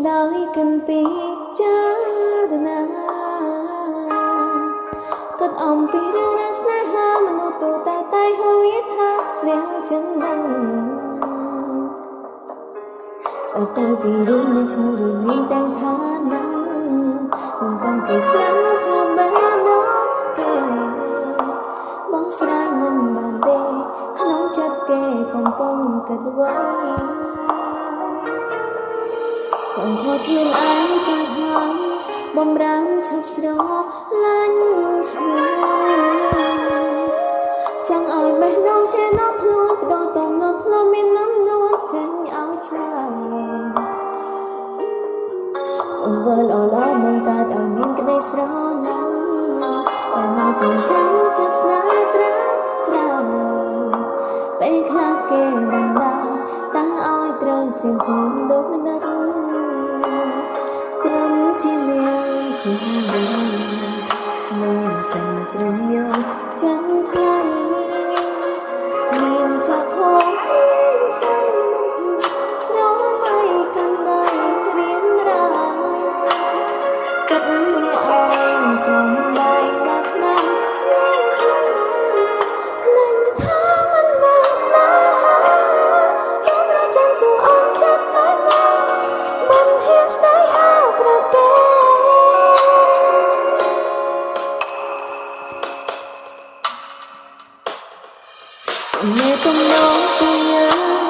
ដោយកិនពីចារណាគិតអំពីរឿងរ៉ាវស្នេហាមនុស្សទូទៅតែហៅវាថានាងចឹងដឹងស្អប់ទៅពីរឿងមានឈ្មោះរួមមានទាំងឋានៈនឹងតាំងគេឆ្នាំចាំបែនគេបងស្រាយមិនបានទេក្នុងចិត្តគេកំពុងគិតໄວចង់ខខ្លួនឯងចង់ហើយបំរាមឆាប់ស្រឡាញ់ស្ងួនចង់ឲ្យបេះដូងចេះដល់ខ្លួនបដូរទំនប់ផ្លូវមាននំនួនចេញឲ្យឆ្ងាយអង្វើល្អល្អមកកើតឲ្យមានក្តីស្រឡាញ់តែនៅគង់ចាំចិត្តស្នេហ៍ត្រាត្រាពេលខ្លះគេបណ្ដាតាឲ្យត្រូវត្រៀមខ្លួនដូចម្ដេចត្រឹមជានាងជាវិញមានសិនត្រឹមយកចិនថ្លៃគ្មានចាក់ខំមានសៃមិនហ៊ានស្រមៃកាន់ដៃរៀមរាគិតម្នាក់ឯងចំបែកដល់ថ្នាំខ្ញុំក្លែងថាមិនមែនស្នេហាខ្ញុំរចាំតួអត់ចិត្តតែណាមិនហ៊ានស្នេហាប្រាប់គេមេទំនងពីយើង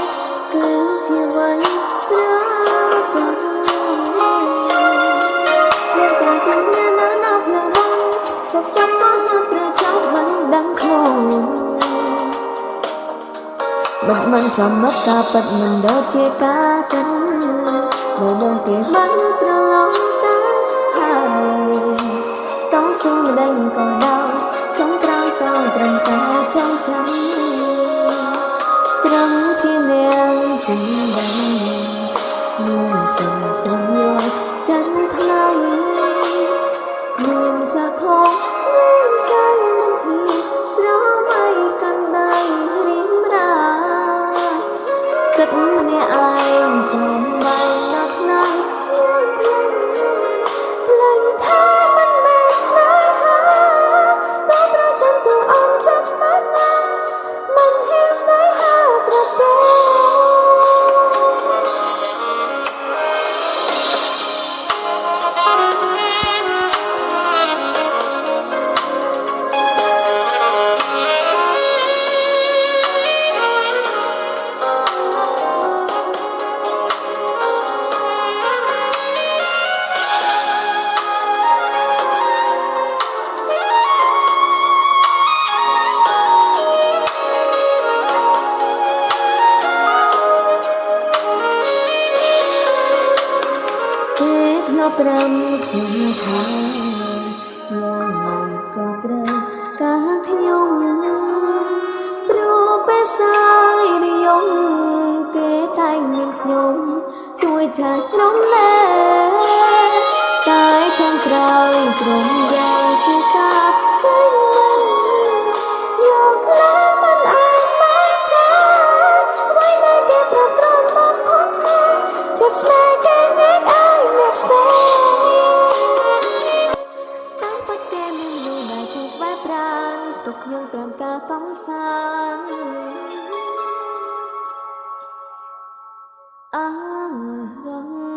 គឺជាអ្វីប្រាកដយើងតាំងពីណាណាណាភ្លើងមុនសុខសុខក៏ណាត្រូវចាប់មិនដឹងខ្លួនមិនមិនចាំមកការពិតមិនដូចជាការគិតមើលដងគេមិនប្រឡងទៅហើយតស៊ូមិនដឹងក៏ដោយចុងក្រោយសល់ត្រឹមតែចង់ចាំត្រឹមជានាងចិនដឹងមានសិនត្រឹមយកចិនថ្លៃគ្មានចាក់ខំមានសៃមិនហ៊ានស្រមៃកាន់ដៃរៀមរាគិតម្នាក់ឯងចំបែកណាស់ណាស់ក្លែងថាមិនមែនស្នេហាតើប្រចាំតួអន់ចិត្តណាស់ណាមិនហ៊ានស្នេហាប្រាប់ទេគេធ្លាប់ប្រាំខ្ញុំថាយ៉ាងណាក៏ត្រូវការខ្ញុំព្រោះពេលសាយនិយមគេតែងមានខ្ញុំជួយចែករំលែកតែចុងក្រោយក្រុមយ៉ាងជាការតែងមិនយកខ្លាមិនអាចបានចាអ្វីដែលគេប្រក្រមមកផងថាចិត្តស្នេហ៍គេញែកឲ្យអ្នកផ្សេងតាមពិតគេមានមនុស្សដែលចង់ក្បែរប្រានទុកខ្ញុំត្រង់ការកំសាន្តអារម្មណ៍